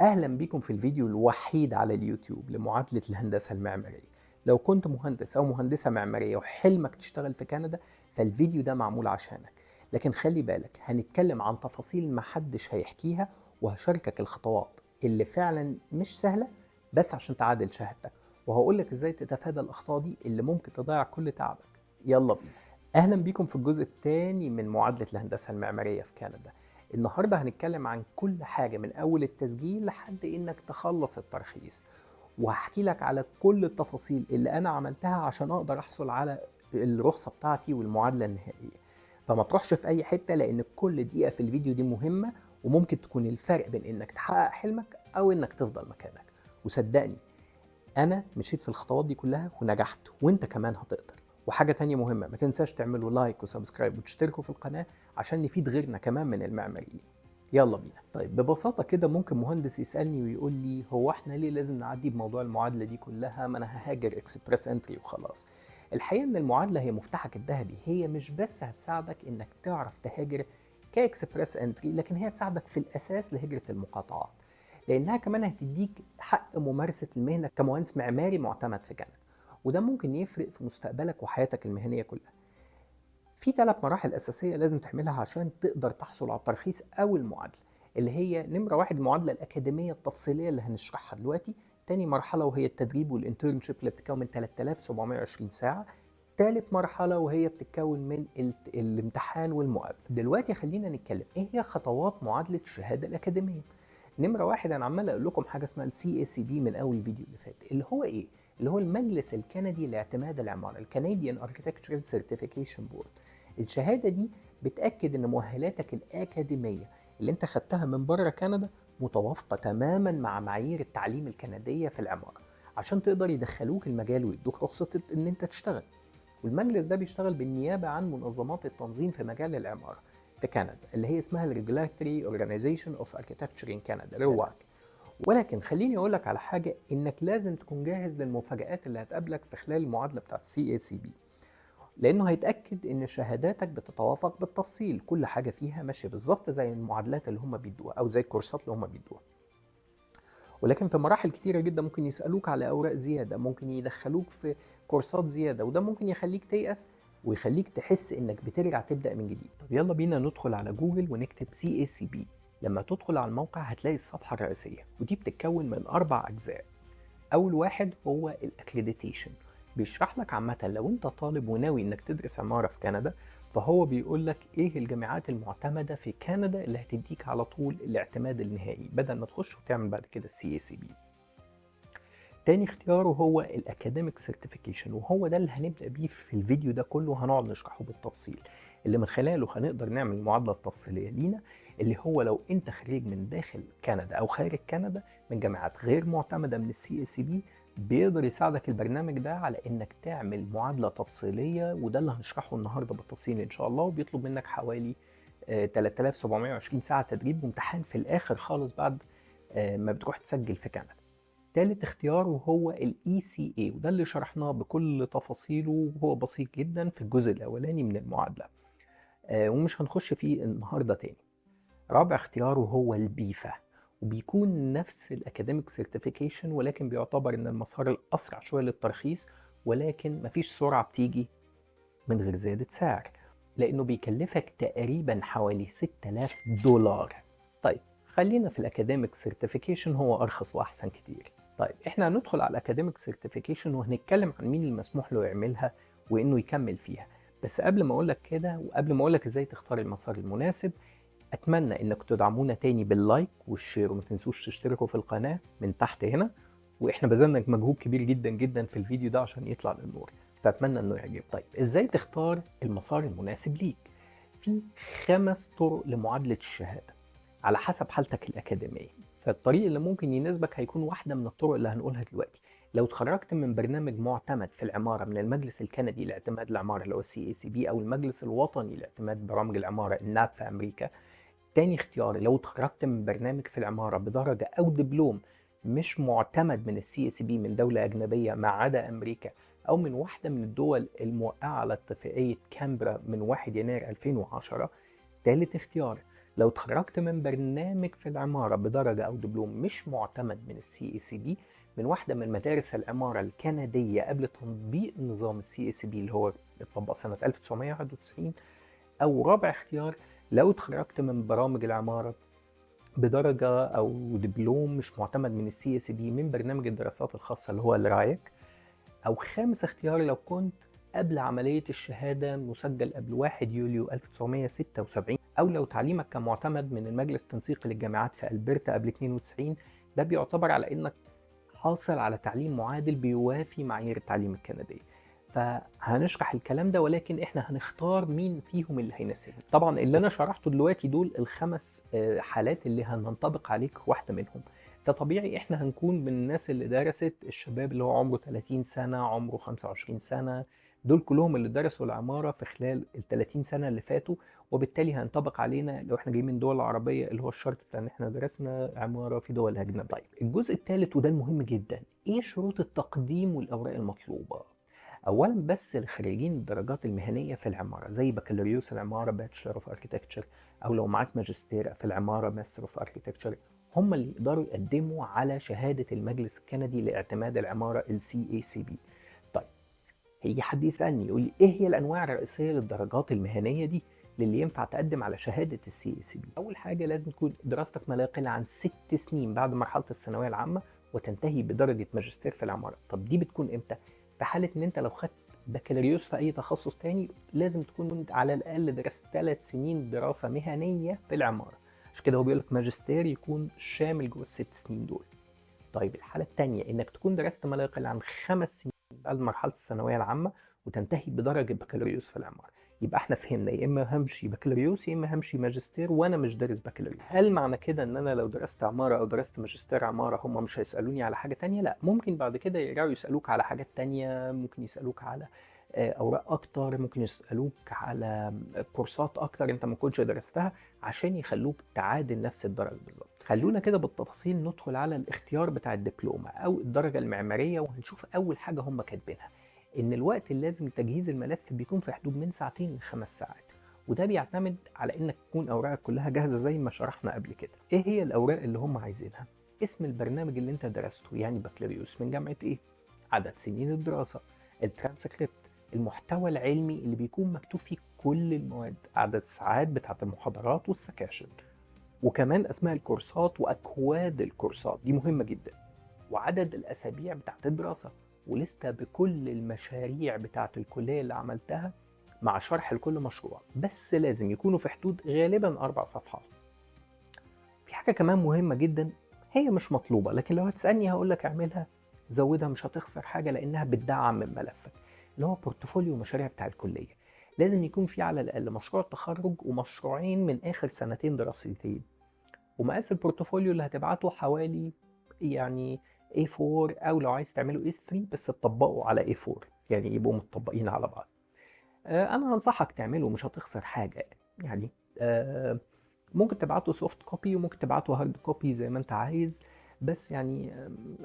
أهلا بيكم في الفيديو الوحيد على اليوتيوب لمعادلة الهندسة المعمارية. لو كنت مهندس أو مهندسة معمارية وحلمك تشتغل في كندا، فالفيديو ده معمول عشانك. لكن خلي بالك، هنتكلم عن تفاصيل محدش هيحكيها، وهشاركك الخطوات اللي فعلا مش سهلة بس عشان تعادل شهادتك، وهقولك ازاي تتفادى الأخطاء دي اللي ممكن تضيع كل تعبك. يلا بينا. أهلا بيكم في الجزء الثاني من معادلة الهندسة المعمارية في كندا. النهارده هنتكلم عن كل حاجة من أول التسجيل لحد إنك تخلص الترخيص، وهحكي لك على كل التفاصيل اللي أنا عملتها عشان أقدر أحصل على الرخصة بتاعتي والمعادلة النهائية. فما تروحش في أي حتة، لأن كل دقيقة في الفيديو دي مهمة، وممكن تكون الفرق بين إنك تحقق حلمك أو إنك تفضل مكانك. وصدقني، أنا مشيت في الخطوات دي كلها ونجحت، وإنت كمان هتقدر. وحاجة تانية مهمة، ما تنساش تعملوا like و subscribe وتشتركوا في القناة عشان نفيد غيرنا كمان من المعماريين. يلا بينا. طيب، ببساطة كده ممكن مهندس يسألني ويقول لي: هو احنا ليه لازم نعدي بموضوع المعادلة دي كلها؟ ما انا ههاجر Express Entry وخلاص. الحقيقة ان المعادلة هي مفتاحك الذهبي. هي مش بس هتساعدك انك تعرف تهاجر ك Express Entry، لكن هي تساعدك في الاساس لهجرة المقاطعات، لانها كمان هتديك حق ممارسة المهنة كمهندس معماري معتمد في كندا، وده ممكن يفرق في مستقبلك وحياتك المهنية كلها. في ثلاث مراحل أساسية لازم تعملها عشان تقدر تحصل على الترخيص أو المعادلة، اللي هي نمرة واحد المعادلة الأكاديمية التفصيلية اللي هنشرحها دلوقتي. تاني مرحلة وهي التدريب وال internship اللي بتتكون من 3720 ساعة. ثالث مرحلة وهي بتتكون من الامتحان والمقابلة. دلوقتي خلينا نتكلم ايه هي خطوات معادلة الشهادة الأكاديمية. نمرة واحد، أنا عمال أقول لكم حاجة اسمها ال CACB من أول فيديو اللي فات، اللي هو إيه؟ اللي هو المجلس الكندي لاعتماد العمارة، ال Canadian Architectural Certification Board. الشهادة دي بتأكد إن مؤهلاتك الأكاديمية اللي أنت خدتها من بره كندا متوافقة تماما مع معايير التعليم الكندية في العمارة، عشان تقدر يدخلوك المجال ويدوك رخصة إن أنت تشتغل. والمجلس ده بيشتغل بالنيابة عن منظمات التنظيم في مجال العمارة في كندا، اللي هي اسمها ال Regulatory Organization of Architecture in Canada، ROAC. ولكن خليني اقول لك على حاجه، انك لازم تكون جاهز للمفاجآت اللي هتقابلك في خلال المعادلة بتاعت CACB، لانه هيتاكد ان شهاداتك بتتوافق بالتفصيل، كل حاجة فيها ماشية بالظبط زي المعادلات اللي هم بيدوها او زي الكورسات اللي هم بيدوها. ولكن في مراحل كتيرة جدا ممكن يسألوك على أوراق زيادة، ممكن يدخلوك في كورسات زيادة، وده ممكن يخليك تيأس ويخليك تحس إنك بترجع تبدأ من جديد. طب يلا بينا ندخل على جوجل ونكتب CACB. لما تدخل على الموقع هتلاقي الصفحة الرئيسية، ودي بتتكون من أربع أجزاء. أول واحد هو ال accreditation، بيشرح لك عامة لو أنت طالب وناوي إنك تدرس عمارة في كندا، فهو بيقول لك إيه الجامعات المعتمدة في كندا اللي هتديك على طول الاعتماد النهائي، بدل ما تخش وتعمل بعد كده ال CACB. تاني اختيار هو ال academic certification، وهو ده اللي هنبدا بيه في الفيديو ده كله، هنقعد نشرحه بالتفصيل، اللي من خلاله هنقدر نعمل المعادلة التفصيلية لينا، اللي هو لو انت خريج من داخل كندا او خارج كندا من جامعات غير معتمدة من ال CACB، بيقدر يساعدك البرنامج ده على انك تعمل معادلة تفصيليه، وده اللي هنشرحه النهارده بالتفصيل ان شاء الله. وبيطلب منك حوالي 3720 ساعة تدريب وامتحان في الاخر خالص بعد ما بتروح تسجل في كندا. تالت اختيار وهو ال ECA، وده اللي شرحناه بكل تفاصيله وهو بسيط جدا في الجزء الاولاني من المعادله، ومش هنخش فيه النهارده تاني. رابع اختيار وهو ال PIFA، وبيكون نفس ال academic certification، ولكن بيعتبر ان المسار الاسرع شوية للترخيص، ولكن مفيش سرعة بتيجي من غير زيادة سعر، لانه بيكلفك تقريبا حوالي 6000 دولار. طيب، خلينا في ال academic certification، هو ارخص واحسن كتير. طيب، احنا هندخل على ال academic certification وهنتكلم عن مين المسموح له يعملها وانه يكمل فيها. بس قبل ما اقول لك كده وقبل ما اقول لك ازاي تختار المسار المناسب، اتمنى انك تدعمونا تاني بال like وال share، وما تنسوش تشتركوا في القناة من تحت هنا. واحنا بذلنا مجهود كبير جدا جدا في الفيديو ده عشان يطلع للنور، فاتمنى انه يعجبك. طيب، ازاي تختار المسار المناسب ليك؟ في خمس طرق لمعادله الشهادة على حسب حالتك الاكاديميه، فالطريق اللي ممكن يناسبك هيكون واحدة من الطرق اللي هنقولها دلوقتي. لو اتخرجت من برنامج معتمد في العمارة من المجلس الكندي لاعتماد العمارة اللي هو ال CACB، او المجلس الوطني لاعتماد برامج العمارة ال NAB في امريكا. تاني اختيار، لو اتخرجت من برنامج في العمارة بدرجة او دبلوم مش معتمد من ال CACB من دولة اجنبية ما عدا امريكا، او من واحدة من الدول الموقعة على اتفاقية كانبرا من 1 يناير 2010. تالت اختيار، لو اتخرجت من برنامج في العمارة بدرجة أو دبلوم مش معتمد من ال CACB من واحدة من مدارس العمارة الكندية قبل تطبيق نظام ال CACB اللي هو اتطبق سنة 1991. أو رابع اختيار، لو اتخرجت من برامج العمارة بدرجة أو دبلوم مش معتمد من ال CACB من برنامج الدراسات الخاصة اللي هو ال RIAC. أو خامس اختيار، لو كنت قبل عملية الشهادة مسجل قبل 1 يوليو 1976، أو لو تعليمك كان معتمد من المجلس التنسيقي للجامعات في ألبرتا قبل 92، ده بيعتبر على إنك حاصل على تعليم معادل بيوافي معايير التعليم الكندية. فهنشرح الكلام ده، ولكن احنا هنختار مين فيهم اللي هيناسبنا. طبعا اللي انا شرحته دلوقتي دول الخمس حالات اللي هننطبق عليك واحدة منهم. فطبيعي احنا هنكون من الناس اللي درست، الشباب اللي هو عمره 30 سنة، عمره 25 سنة، دول كلهم اللي درسوا العمارة في خلال ال 30 سنة اللي فاتوا، وبالتالي هينطبق علينا لو احنا جايين من دول عربية اللي هو الشرط بتاع ان احنا درسنا عمارة في دول أجنبية. طيب الجزء الثالث وده المهم جدا، ايه شروط التقديم والأوراق المطلوبة؟ أولا بس الخريجين الدرجات المهنية في العمارة زي بكالوريوس العمارة Bachelor of Architecture، أو لو معاك ماجستير في العمارة Master of Architecture، هم اللي يقدروا يقدموا على شهادة المجلس الكندي لاعتماد العمارة ال CACB. طيب هيجي حد يسألني يقول لي إيه هي الأنواع الرئيسية للدرجات المهنية دي للي ينفع تقدم على شهادة ال CACB؟ أول حاجة لازم تكون دراستك ما لا يقل عن 6 سنين بعد مرحلة الثانوية العامة وتنتهي بدرجة ماجستير في العمارة. طب دي بتكون إمتى؟ في حالة إن أنت لو خدت بكالوريوس في أي تخصص تاني لازم تكون على الأقل درست 3 سنين دراسة مهنية في العمارة، عشان كده هو بيقول لك ماجستير يكون شامل جوه ال6 سنين دول. طيب الحالة التانية إنك تكون درست ما لا يقل عن 5 سنين بعد مرحلة الثانوية العامة وتنتهي بدرجة بكالوريوس في العمارة. يبقى احنا فهمنا يا اما همشي بكالوريوس يا اما همشي ماجستير وانا مش دارس بكالوريوس. هل معنى كده ان انا لو درست عمارة او درست ماجستير عمارة هم مش هيسألوني على حاجة تانية؟ لا، ممكن بعد كده يرجعوا يسألوك على حاجات تانية، ممكن يسألوك على اوراق اكتر، ممكن يسألوك على كورسات اكتر انت ما كنتش درستها عشان يخلوك تعادل نفس الدرجة بالظبط. خلونا كده بالتفاصيل ندخل على الاختيار بتاع الدبلومة او الدرجة المعمارية، وهنشوف اول حاجة هم كاتبينها إن الوقت اللازم لتجهيز الملف بيكون في حدود من 2 ل5 ساعات، وده بيعتمد على إنك تكون أوراقك كلها جاهزة زي ما شرحنا قبل كده. إيه هي الأوراق اللي هم عايزينها؟ اسم البرنامج اللي أنت درسته، يعني بكالوريوس من جامعة إيه؟ عدد سنين الدراسة، الترانسكريبت، المحتوى العلمي اللي بيكون مكتوب فيه كل المواد، عدد الساعات بتاعة المحاضرات والسكاشن، وكمان أسماء الكورسات وأكواد الكورسات دي مهمة جدا، وعدد الأسابيع بتاعة الدراسة، ولسه بكل المشاريع بتاعة الكلية اللي عملتها مع شرح لكل مشروع، بس لازم يكونوا في حدود غالبا 4 صفحات. في حاجة كمان مهمة جدا هي مش مطلوبة، لكن لو هتسألني هقولك اعملها، زودها مش هتخسر حاجة لأنها بتدعم من ملفك، اللي هو portfolio مشاريع بتاع الكلية. لازم يكون في على الأقل مشروع تخرج ومشروعين من آخر 2 سنين دراستين، ومقاس ال portfolio اللي هتبعته حوالي يعني A4، أو لو عايز تعمله A3 بس تطبقه على A4، يعني يبقوا متطبقين على بعض. أنا هنصحك تعمله، مش هتخسر حاجة يعني. ممكن تبعته soft copy وممكن تبعته hard copy زي ما أنت عايز، بس يعني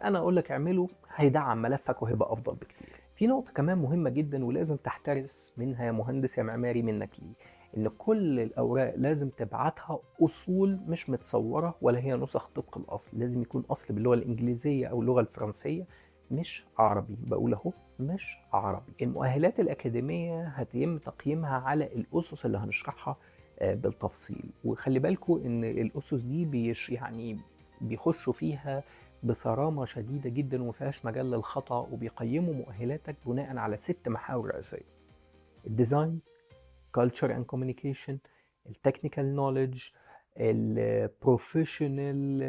أنا أقول لك اعمله، هيدعم ملفك وهيبقى أفضل بكتير. في نقطة كمان مهمة جدا ولازم تحترس منها يا مهندس يا معماري منك ليه، إن كل الأوراق لازم تبعتها أصول مش متصورة ولا هي نسخ طبق الأصل، لازم يكون أصل باللغة الإنجليزية أو اللغة الفرنسية، مش عربي. بقول أهو مش عربي. المؤهلات الأكاديمية هتم تقييمها على الأسس اللي هنشرحها بالتفصيل، وخلي بالكم إن الأسس دي يعني بيخشوا فيها بصرامة شديدة جدا وما فيهاش مجال للخطأ، وبيقيموا مؤهلاتك بناء على 6 محاور رئيسية: ال design، culture and communication، ال technical knowledge، ال professional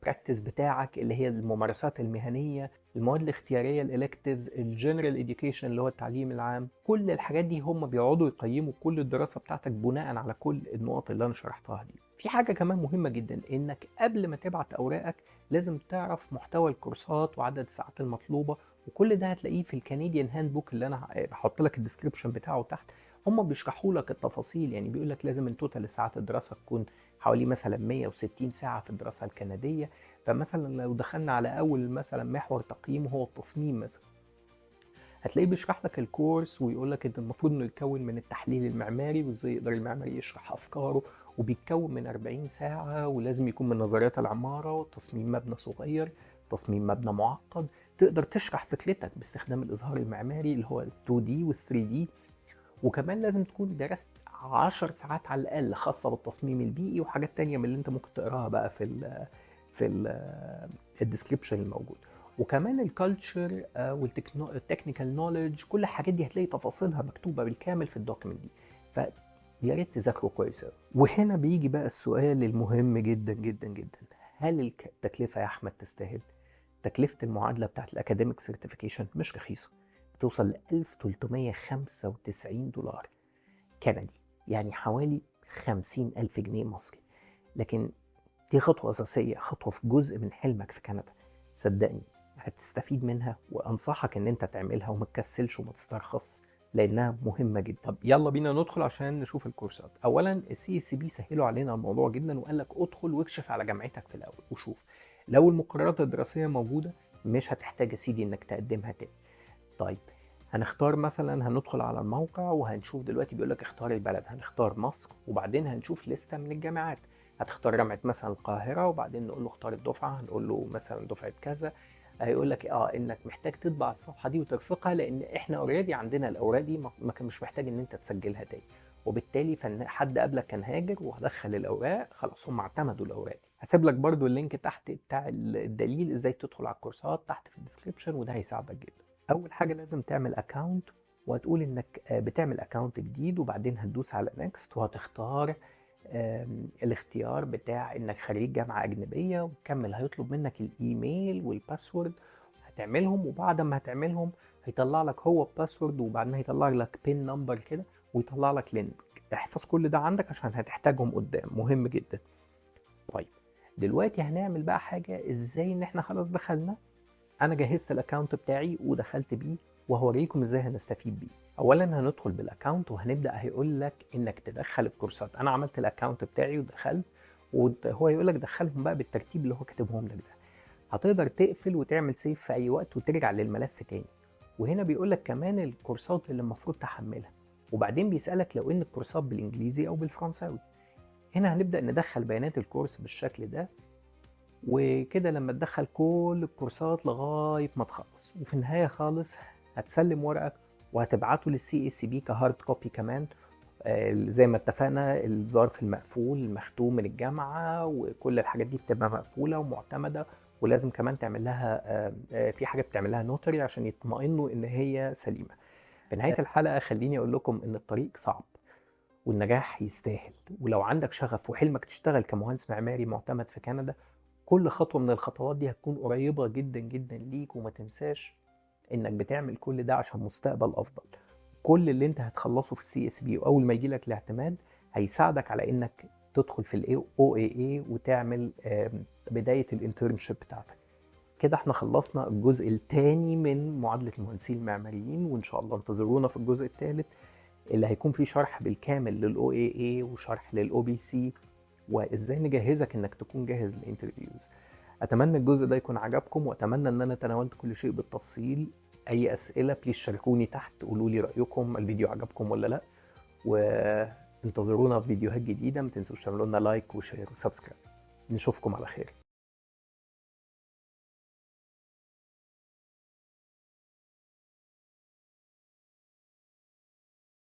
practice بتاعك اللي هي الممارسات المهنية، المواد الاختيارية، ال electives، ال general education اللي هو التعليم العام. كل الحاجات دي هم بيقعدوا يقيموا كل الدراسة بتاعتك بناء على كل النقط اللي انا شرحتها دي. في حاجة كمان مهمة جدا، انك قبل ما تبعت اوراقك لازم تعرف محتوى الكورسات وعدد الساعات المطلوبة، وكل ده هتلاقيه في ال Canadian handbook اللي انا بحط لك ال description بتاعه تحت. هم بيشرحوا لك التفاصيل، يعني بيقول لك لازم ال total ساعات الدراسة تكون حوالي مثلا 160 ساعة في الدراسة الكندية. فمثلا لو دخلنا على اول مثلا محور تقييم هو التصميم مثلا، هتلاقيه بيشرح لك الكورس ويقول لك ان المفروض انه يتكون من التحليل المعماري وازاي يقدر المعماري يشرح افكاره، وبيتكون من 40 ساعة، ولازم يكون من نظريات العمارة وتصميم مبنى صغير، تصميم مبنى معقد، تقدر تشرح فكرتك باستخدام الإظهار المعماري اللي هو ال 2D وال 3D، وكمان لازم تكون درست 10 ساعات على الأقل خاصة بالتصميم البيئي وحاجات تانية من اللي انت ممكن تقراها بقى في ال description الموجود. وكمان ال culture وال technical knowledge، كل الحاجات دي هتلاقي تفاصيلها مكتوبة بالكامل في ال document دي، فيا ريت تذاكره كويس أوي. وهنا بيجي بقى السؤال المهم جدا جدا جدا، هل التكلفة يا احمد تستاهل؟ تكلفة المعادلة بتاعت ال academic certification مش رخيصه، بتوصل ل 1395 دولار كندي، يعني حوالي 50 ألف جنيه مصري. لكن دي خطوة أساسية، خطوة في جزء من حلمك في كندا. صدقني هتستفيد منها، وأنصحك إن أنت تعملها وما تكسلش وما تسترخص لأنها مهمة جدا. طب يلا بينا ندخل عشان نشوف الكورسات. أولا ال CSCB سهلوا علينا الموضوع جدا وقال لك ادخل واكشف على جامعتك في الأول وشوف لو المقررات الدراسية موجودة، مش هتحتاج يا سيدي إنك تقدمها تاني. طيب هنختار مثلا، هندخل على الموقع وهنشوف دلوقتي بيقول لك اختار البلد، هنختار مصر، وبعدين هنشوف لستة من الجامعات. هتختار جامعة مثلا القاهرة، وبعدين نقول له اختار الدفعة، هنقول له مثلا دفعة كذا. هيقول لك انك محتاج تطبع الصفحة دي وترفقها، لان احنا already عندنا الاوراق دي، ما كان مش محتاج ان انت تسجلها تاني. وبالتالي فان حد قبلك كان هاجر وهدخل الاوراق، خلاص هم اعتمدوا الاوراق دي. هسيب لك برضو ال link تحت بتاع الدليل ازاي تدخل على الكورسات تحت في ال description، وده هيساعدك جدا. اول حاجة لازم تعمل account، وهتقول انك بتعمل account جديد، وبعدين هتدوس على next وهتختار الاختيار بتاع انك خريج جامعه اجنبية وتكمل. هيطلب منك ال email وال password، هتعملهم، وبعد ما هتعملهم هيطلع لك هو password، وبعدين هيطلع لك PIN number كده ويطلع لك link. احفظ كل ده عندك عشان هتحتاجهم قدام، مهم جدا. طيب دلوقتي هنعمل بقى حاجه، ازاي ان احنا خلاص دخلنا. انا جهزت ال account بتاعي ودخلت بيه، وهوريكم ازاي هنستفيد بيه. اولا هندخل بال account وهنبدا، هيقول لك انك تدخل الكورسات. انا عملت ال account بتاعي ودخلت، وهو يقول لك دخلهم بقى بالترتيب اللي هو كاتبهم لك ده. هتقدر تقفل وتعمل save في اي وقت وترجع للملف تاني. وهنا بيقول لك كمان الكورسات اللي المفروض تحملها، وبعدين بيسالك لو ان الكورسات بالانجليزي او بالفرنساوي. هنا هنبدا ندخل بيانات الكورس بالشكل ده وكده، لما تدخل كل الكورسات لغاية ما تخلص، وفي النهاية خالص هتسلم ورقك وهتبعته لل CSCB ك hard copy كمان، زي ما اتفقنا الظرف المقفول المختوم من الجامعه، وكل الحاجات دي بتبقى مقفولة ومعتمده، ولازم كمان تعمل لها في حاجة بتعمل لها notary عشان يطمئنوا ان هي سليمه. في نهاية الحلقة خليني اقول لكم ان الطريق صعب والنجاح يستاهل، ولو عندك شغف وحلمك تشتغل كمهندس معماري معتمد في كندا، كل خطوة من الخطوات دي هتكون قريبه جدا جدا ليك. وما تنساش انك بتعمل كل ده عشان مستقبل افضل. كل اللي انت هتخلصه في ال CSCB واول ما يجي لك الاعتماد هيساعدك على انك تدخل في ال OAA وتعمل بداية ال internship بتاعتك. كده احنا خلصنا الجزء الثاني من معادلة المهندسين المعماريين، وان شاء الله انتظرونا في الجزء الثالث اللي هيكون فيه شرح بالكامل لل OAA وشرح لل OPC وازاي نجهزك انك تكون جاهز لل interviews. اتمنى الجزء ده يكون عجبكم، واتمنى ان انا تناولت كل شيء بالتفصيل. اي اسئلة please شاركوني تحت، قولوا لي رايكم، الفيديو عجبكم ولا لا، وانتظرونا في فيديوهات جديده. ما تنسوش تعملوا لنا like و share و subscribe. نشوفكم على خير.